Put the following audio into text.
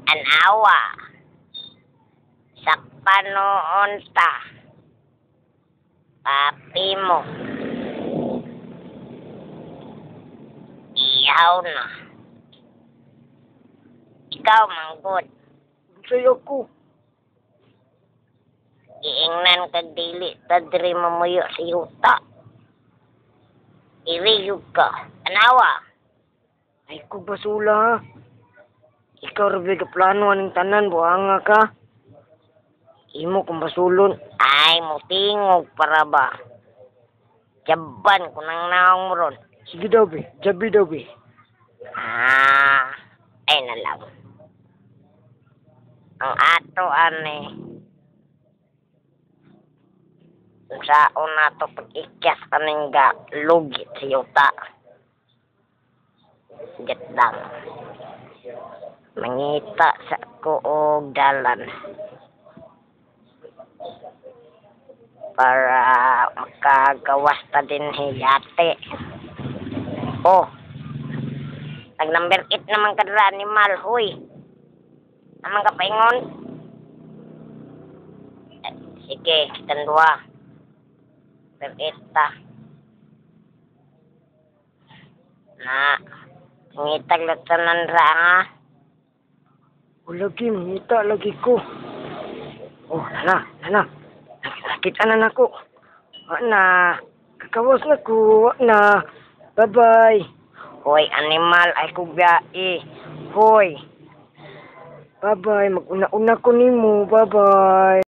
Anawa. Sakpan noon ta. Papi mo. Ihaw na. Ikaw manggod. Unsay ako? Giingnan kag dili ta diri mamuyo sa yuta. Iriyog ka. Anawa. Ay ko basula ha. Ikaw ra ba plano aning tanan buhanga ka? Imo kong basulon. Ay, mutingog para ba? Jaban ko nang naong mo ron. Sige daw be, jabi daw be. Ah, ay na lang. Ang ato ani. Unsaon nato pag-ikyas kaning ga lugit sa yuta. Get lang. Mangita sa ko og dalan para makagawas ta din hiyate. Oh, nag number 8 naman kadra animal, huy. Naman ka paingon? Eh, sige, kitang duha. Number 8 ta. Na, ngitag tanan ra ha. O lagi, mangita lagi ko. Oh, nana, nana. Nakita na nako. Wa na. Kakawas na ko. Wa na. Bye-bye. Hoy, animal, ay kubyai. Hoy. Bye-bye. Mag-una-una ko nimo. Bye-bye.